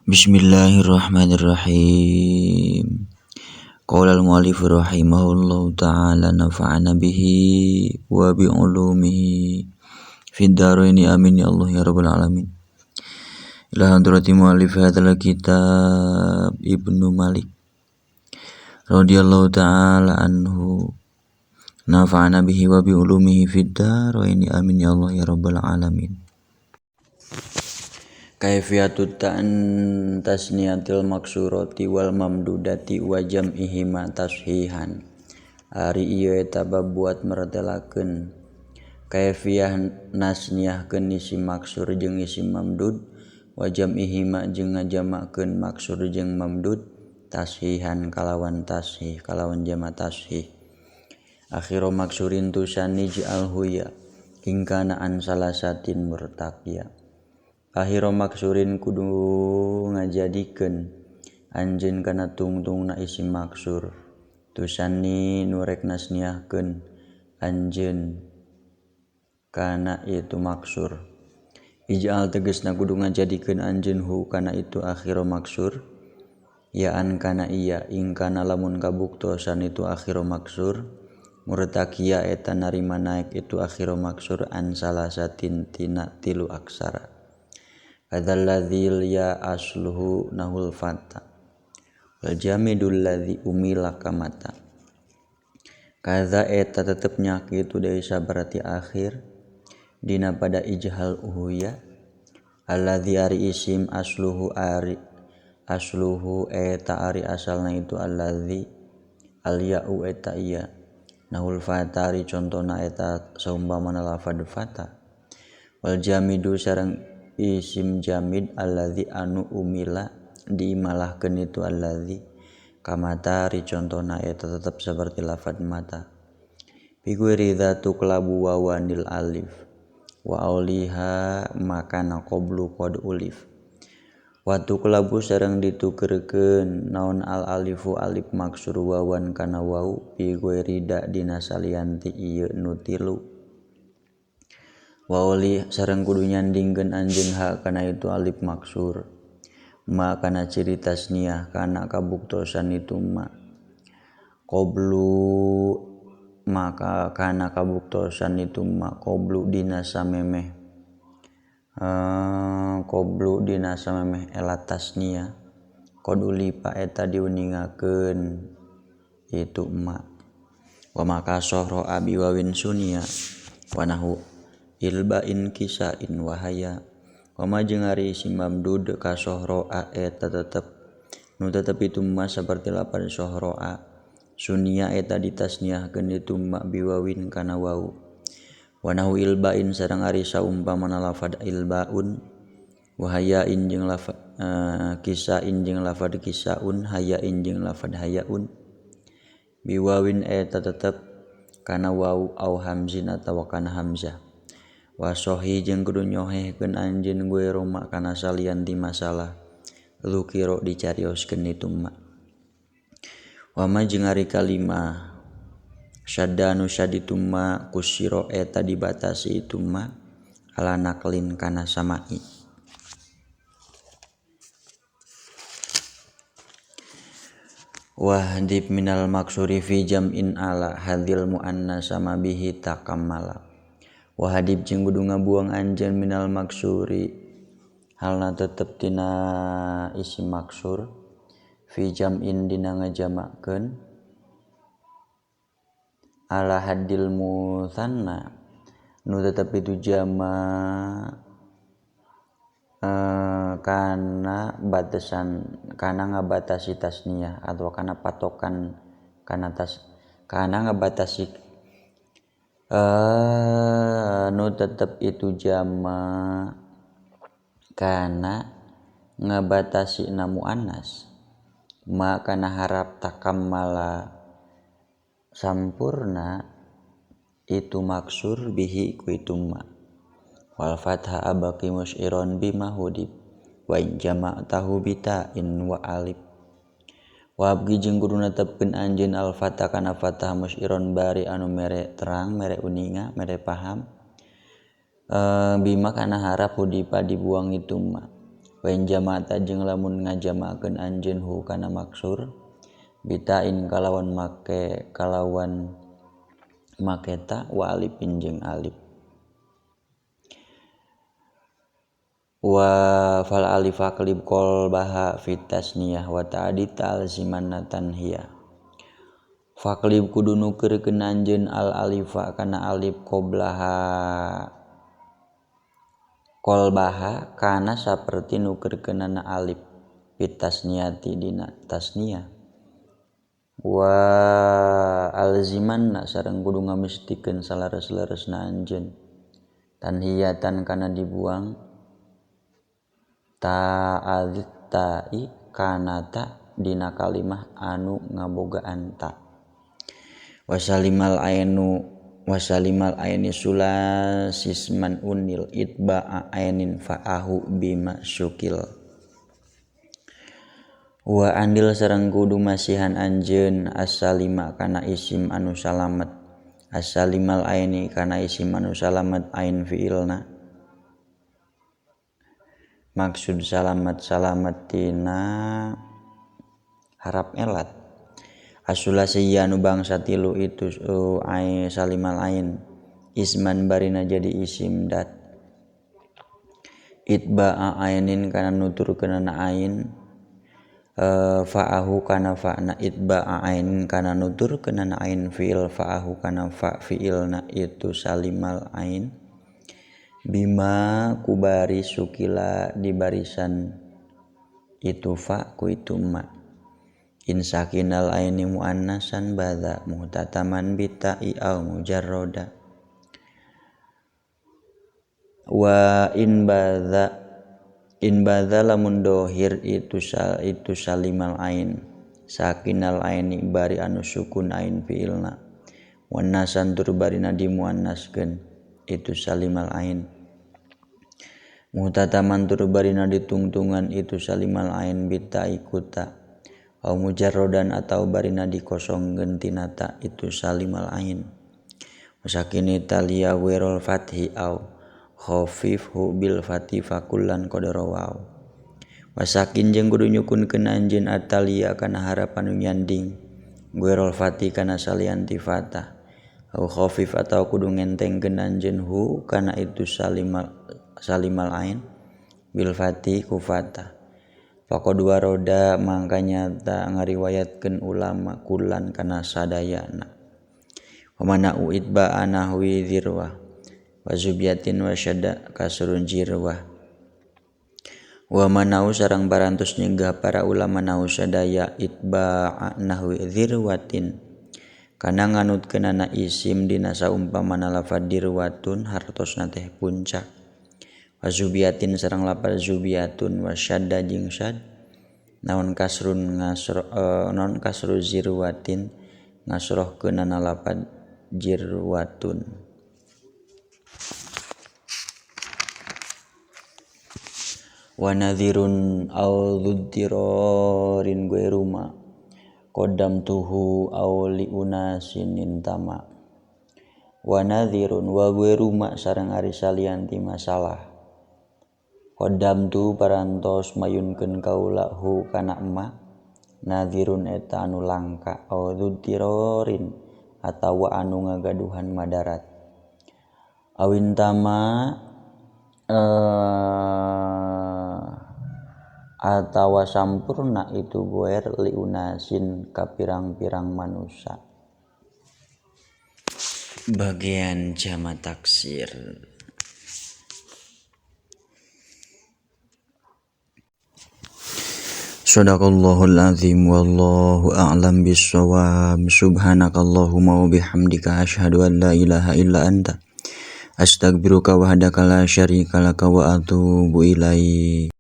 Bismillahirrahmanirrahim. Qala al-mu'allif rahimahullahu ta'ala nafa'ana bihi wa bi ulumihi fid dharaini amin ya Allah ya rabbal alamin. Ila hadrati mu'allif hadzal kitab Ibnu Malik radhiyallahu ta'ala anhu nafa'ana bihi wa bi ulumihi fid dharaini amin ya Allah ya rabbal alamin. Kaifiyatut ta'an tasniyatil maksurati wal mamdudati wa jam'ihima tashihan. Ari ieu eta bab buat mertelakeun kaifiyah nasniyahkeun isim maksur jeung isim mamdud wa jam'ihima jeung ngajamakeun maksur jeung mamdud tashihan kalawan tashih kalawan jama tashih. Akhiru maksurin tusani ja'al huya hingkana an salasatin murtaqiya. Akhiro maksurin kudu ngajadikeun anjeun kana tungtungna isim maksur tusani nu rek nasniahkeun anjeun kana itu maksur. Ij'al tegasna kudu ngajadikeun anjeun hu kana itu akhiro maksur yaan kana iya ingkana lamun kabuktosan itu akhiro maksur murtaqiya eta narima naek itu akhiro maksur an salasatin tina tilu aksara. Kadzalladzil ya asluhu nahul fata wal jamidul ladzi umila kamata. Kadza eta tetep nya kitu deui sabarati akhir dina pada ijhal uhuya alladzi ari isim asluhu ari asluhu eta ari asalna itu alladzi al ya'u eta iya nahul fata ari contona eta saumpamana lafad fata wal jamidu sareng isim jamid alladzi anu umila diimalahkeun itu alladzi kamata ari contona eta tetep seperti lafad mata. Biguiri dzatu kelabu wawanil alif wa auliha makana qablu qad ulif. Watu kelabu sareng ditukerkeun naon al alifu alif maksur wawan kana wau biguiri da dina salianti ieu nu tilu. Waoli sareng kudu nyandingkeun anjeun ha kana itu alif maksur ma kana ciri tasniah kana kabuktosan itu ma qoblu maka kana kabuktosan itu ma qoblu dina samemeh qoblu dina samemeh elat tasniah qad ulipa eta diuningakeun itu ma wa maka sohro abi wawin sunia wa nahu ilbain kisain wahaya. Wama jeung ari isim mamdud ka sohroa eta tetep nu tetep itu ma seperti lapan sohroa sunia eta ditasniahkeun itu ma biwawin kana wau. Wa nahu ilbain sareng ari saumpamana lafad ilbaun wahayain jeung lafad kisain jeung lafad kisaun hayain jeung lafad hayaun biwawin eta tetep kana wau au hamzin atawa kana hamzah. Wasohi jeung kudu nyohehkeun anjeun gue roma kana salian ti masalah lukiro dicarioskeun itu ma. Wama jeung ari kalimah syadda nu syaditu ma kusiro eta dibatasi itu ma ala naklin kana samai. Wahdib minal maksuri fi jam'in ala hadil muannas sama bihi takammala. Wahadib jeung kudu ngabuang anjeun minal maksuri halna tetep tina isim maksur fi jam'in dina ngajamakeun ala haddil mutsanna nu tetep itu jama kana batasan kana ngabatasi tasniah atau kana patokan kana tas kana ngabatasi nu tetep itu jama kana ngabatasi na muannas ma kana harap takammala sampurna itu maksur bihi ku itu ma wal fatha abaqi musyiron bima hudib wa in jama'tahu bita'in wa alif. Wabgi jeung kudu netepkeun anjeun al fatah kana fatah musyiron bari anu mere terang mere uninga mere paham bima kana harap hudipa dibuang itu ma Wa in jama'ta jeung lamun ngajamakeun anjeun hu kana maksur bitain kalawan make kalawan maketa wa alifin jeung alif. Wa fal alif aqlib qalbaha fit tasniyah wa ta'did talziman tanhiya. Faqlib kudu nukeurkeun anjeun al alifa kana alif qoblaha kolbaha kana saperti nukeurkeunana alif fit tasniyati dina tasniyah. Wa alzimanna sareng kudu ngamistikeun salares-leresna anjeun tanhiyatan kana dibuang ta'adzit ta'i kana ta dina kalimah anu ngabogaan ta. Wasalimal ainu wasalimal aini sulasisman unil itba'a ainin fa'ahu bima syukil. Wa andil sareng kudu masihan anjeun as-salima kana isim anu salamet. As-salimal aini kana isim anu salamet ain fiilna. Maksud salamet salamet tina harap elat. Asulasiyya nu bangsa tilu itu ai salimal ain isman barina jadi isim dat. Itba'a ainin kana nuturkeunana ain fa'ahu kana fa'na itba'a ainin kana nuturkeunana ain fi'il fa'ahu kana fa fi'ilna itu salimal ain bima kubari sukila di barisan itu fa ku itu ma. Insakinal aini muannasan badha muhtataman bita'i au mujarroda. Wa in badha lamun dohir itu itu salimal ain sakinal aini bari anu sukun ain fiilna muannasan tur barina dimuannaskeun itu salimal ain muhtataman tur barina ditungtungan itu salimal ain bita'i kuta au mujarrodan atau barina dikosongkeun tina ta itu salimal ain. Wasakini talia wirul fathi au khafifhu bil fathi fakullan qadara waw. Wasakin jeung kudu nyukunkeun anjeun atalia kana harapan nu nyanding wirul fathi kana salian ti fatah au khafif atau kudu ngentengkeun anjeun hu kana itu salimal ain bil fathi ku fatah. Faqad waroda mangka nyata ngariwayatkeun ulama kulan kana sadayana. Wa mana'u itba'a nahwi dzirwah wa zubyatin wa syadda kasrun jirwah. Wa mana'u sareng parantos nyegah para ulama nahu sadaya itba'a nahwi dzirwatin kana nganutkeunana isim dina saumpamana lafad dirwatun hartosna teh puncak. Wa zubiyatin sareng lapar zubiyatun wa syadda jeung syad naon kasrun ngasro naon kasru zirwatin ngasrohkeunana lapad jirwatun. Wa nadhirun au dzuddirorin gueruma qadam tuhu au liunasin nintama. Wa nadhirun wa gueruma sareng ari salian ti masalah qadam tu parantos mayunkeun kaula hu kana emma nadhirun eta anu langka au dzuddirorin atawa anu ngagaduhan madarat. Awintama atawa sampurna itu goer liunasin ka pirang-pirang manusa. Bagian jama taksir. Shadaqallahul azim wallahu a'lam bissawab. Subhanakallahumma wa bihamdika asyhadu an la ilaha illa anta astaghfiruka wahdaka la syarika laka wa atubu ilaik.